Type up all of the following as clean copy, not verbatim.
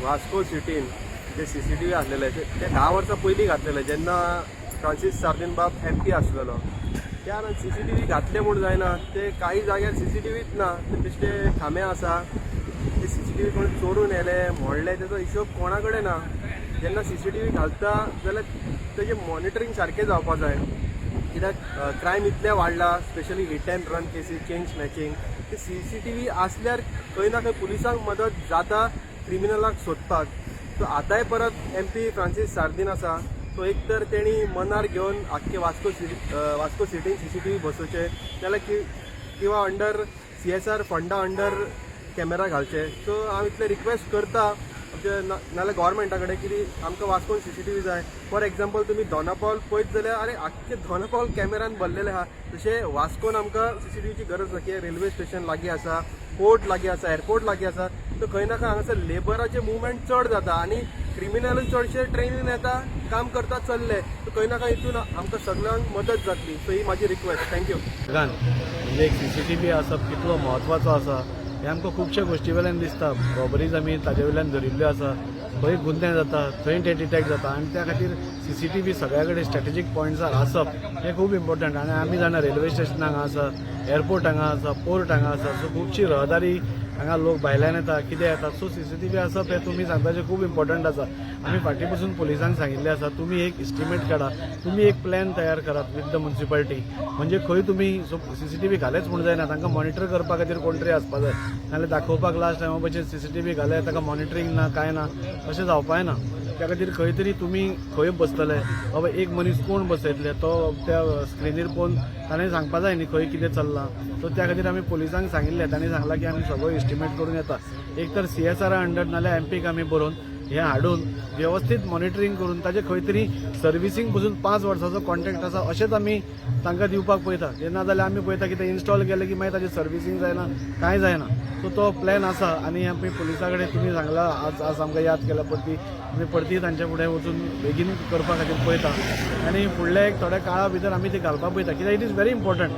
वास्को सिटीन जे सीसीटीव्ही आसलेले ते 10 वर्सां पयलीं घातलेले, जेन्ना फ्रांसीस सार्दीन बाब एमपी आसलेलो. त्या सीसीटीव्ही घातले म्हूण जायना, ते काही जाग्यार सीसीटीव्हीच ना. ते बेश्टे खांबे आसा. ते सीसीटीव्ही कोण चोरून व्हेले, मोडले, तेजो हिशोब कोणा कडेन ना. जेन्ना सीसीटीव्ही घालता जाल्यार तेजें मॉनिटरींग सारकें जावपा जाय, कित्याक क्रायम इतले वाडला, specially hit and run cases, chain snatching. ते सीसीटीव्ही आसल्यार खंय ना खंय पुलिसांक मदत जाता क्रिमिनलाक सोदपाक. सो आतांय परत एमपी फ्रांसीस सार्दीन आसा, सो एक तर तेणी मनार घेवन आख्खे वास्को सिटी वास्को सिटीन सीसीटीव्ही बसोवचे, नाल्यार किंवा अंडर सीएसआर फंडा अंडर कॅमेरा घालचे. सो हांव इतलें रिक्वेस्ट करता आमच्या नाल्यार गव्हर्मेंटा कडेन की आमकां वास्कोन सीसीटीव्ही जाय. फॉर एक्झाम्पल, तुमी दोनापावल पळयत जाल्यार आरे, आख्खे दोनापावल कॅमेरान भरलेले आहा. तशें वास्कोन आमकां सीसीटीव्हीची गरज आसा की रेल्वे स्टेशन लागीं आसा, पोर्ट लागीं आसा, एअरपोर्ट लागीं आसा. सो खंय ना खंय हांगासर लेबराचे मुवमेंट चड जाता आनी क्रिमिनलूय चडशे ट्रेनीन येता, काम करता, चल्ले. सो खंय ना खंय हितून आमकां सगळ्यांक मदत जातली. सो ही म्हाजी रिक्वेस्ट. Thank you. भागान म्हणजे एक सीसीटीव्ही आसप कितलो म्हत्वाचो आसा हें आमकां खुबश्या गोश्टी वयल्यान दिसता. रॉबरीज आमी ताजे वयल्यान धरिल्ल्यो आसा. खंय गुन्हे जाता थंय ते डिटेक्ट जाता आनी त्या खातीर सीसीटीव्ही सगळ्या कडेन स्ट्रॅटेजीक पॉयंट्सार आसप हें खूब इम्पॉर्टंट. आनी आमी जाणा, रेल्वे स्टेशन हांगा आसा, एअरपोर्ट हांगा आसा, पोर्ट हांगा आसा, सो खुबशी रहदारी हांगा, लोक भायल्यान येता, कितें येता. सो सीसीटीव्ही आसप हें तुमी सांगता खूब इम्पॉर्टंट आसा. आमी फाटीं पसून पुलिसांक सांगिल्लें आसा, तुमी एक इस्टिमेट काडा, तुमी एक प्लॅन तयार करात विथ the municipality. म्हणजे खंय तुमी सीसीटीव्ही घालेच म्हूण जायना, तांकां मॉनिटर करपा खातीर कोण तरी आसपा जाय. नाल्यार दाखोवपाक लास्ट टायमा भशेन सीसीटीव्ही घाले, ताका मॉनिटरींग ना, कांय ना, अशें जावपाक ना. त्या खातीर खंय तरी तुमी खंय बसतले बाबा, एक मनीस कोण बसयतले, तो त्या स्क्रिनीर पळोवन ताणें सांगपा जाय न्ही खंय कितें चल्लां. सो त्या खातीर आमी पुलिसांक सांगिल्लें. तांणी सांगलां की आमी सगळो इस्टिमेट करून येता. एक तर सीएसआरा अंडर नाल्यार एमपीक आमी बरोवन हें हाडून वेवस्थीत मॉनिटरींग करून ताजे खंय तरी सर्विसींग पसून 5 वर्साचो कॉन्ट्रॅक्ट आसा, अशेंच आमी तांकां दिवपाक पळयता. ना जाल्यार आमी पळयता की ते इन्स्टॉल केलें की मागीर ताजें सर्विसींग जायना, कांय जायना. सो तो प्लॅन आसा आनी आमी पुलिसा कडेन तुमी सांगला, आज आज आमकां याद केला परती, आमी परती तांच्या फुडें वचून बेगीन करपा खातीर पळयता आनी फुडल्या एक थोड्या काळा भितर आमी ते घालपाक पळयता, कित्याक it is very important.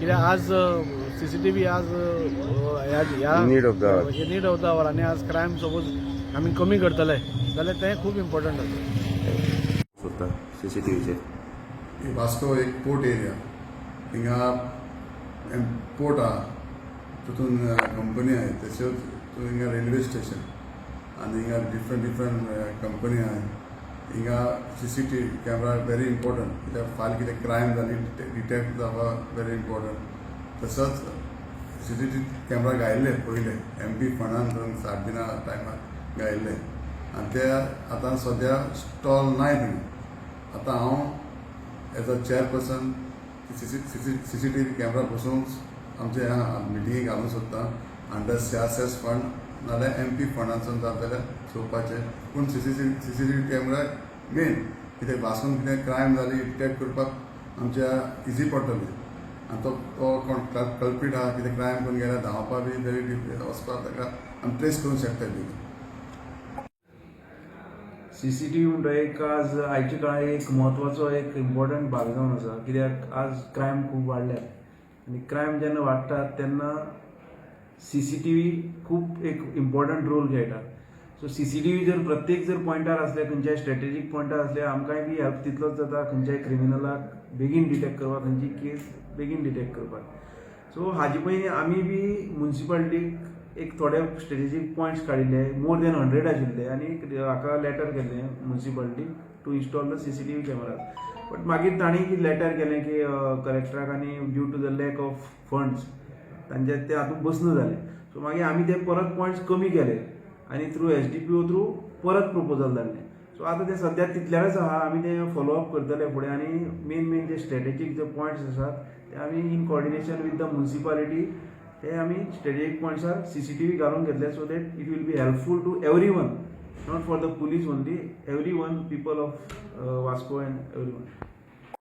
कित्याक आज सीसीटीव्ही आज ह्या ह्या Need of the hour. Need of the our. आनी आज क्रायम सपोज आमी कमी करतले जाल्यार तें खूब इम्पॉर्टंट आसा. सोदता सीसीटीव्हीचेर. वास्को एक पोर्ट एरिया. हिंगा पोर्ट आहा, तितून कंपनी आहाय, तश्योच हिंगा रेल्वे स्टेशन आनी हिंगा डिफरंट डिफरंट कंपनी आहाय. हिंगा CCTV camera very important, कित्याक फाल्यां कितें क्रायम जाली, डिटेक्ट जावपाक वेरी इम्पॉर्टंट. तसोच सीसीटीव्ही कॅमेरा घायल्ले पयले एमपी फंडान सार्दिना टायमार घायल्ले आनी ते आतां सद्या इन्स्टॉल नाय थिंगा. आतां हांव as a chairperson CCTV camera बसोवंक आमचे मिटिंगे घालूंक सोदता अंडर सीएसआर फंड नाल्यार एमपी फंडांसून जाता जाल्यार चोवपाचें. पूण सीसीटीव्ही कॅमेरा मेन, कित्याक वास्कोन कितें क्रायम जाली, डिटेक्ट करपाक आमच्या इजी पडटलें आनी तो तो कोण कल्प्रीट आहा, कितें क्रायम करून गेल्यार धांवपा बी वेरी वचपाक ताका आमी ट्रेस करूंक शकता बेगीन. सीसीटीव्ही म्हणटा एक आज आयच्या काळार एक म्हत्वाचो, एक इम्पॉर्टंट भाग जावन आसा, कित्याक आज क्रायम खूब वाडल्यात आनी क्रायम जेन्ना वाडटात तेन्ना सीसीटीव्ही खूब एक इम्पॉर्टंट रोल खेळटा. सो सीसीटीव्ही जर प्रत्येक जर पॉयंटार आसले, खंयच्याय स्ट्रेटेजीक पॉयंटार आसले, आमकांय बी हेल्प तितलोच जाता खंयच्याय क्रिमिनलाक बेगीन डिटेक्ट करपाक, खंयची केस बेगीन डिटेक्ट करपाक. सो हाजे पयलीं आमी बी मुन्सिपालिटीक एक थोडे स्ट्रेटेजीक पॉयंट्स काडिल्ले, मोर देन 100 आशिल्ले आनी हाका लेटर केल्लें मुन्सिपालिटीक to install the CCTV cameras. But मागीर तांणी कितें लेटर केलें की कलेक्टराक आनी due to the lack of funds तांचे ते हातूंत बसना जालें. सो मागीर आमी ते परत पॉयंट्स कमी केले आनी थ्रू एसडीपीओ थ्रू परत प्रपोजल धाडलें. सो आतां ते सद्या तितल्यारच आहा. आमी ते फॉलो अप करतले फुडें आनी मेन मेन जे स्ट्रेटेजीक जे पॉयंट्स आसात ते आमी in coordination with the municipality ते आमी स्ट्रेटेजीक पॉयंट्सार सीसीटीव्ही घालून घेतले, so that it will be helpful to everyone, not for the police only, everyone, people of Vasco and everyone.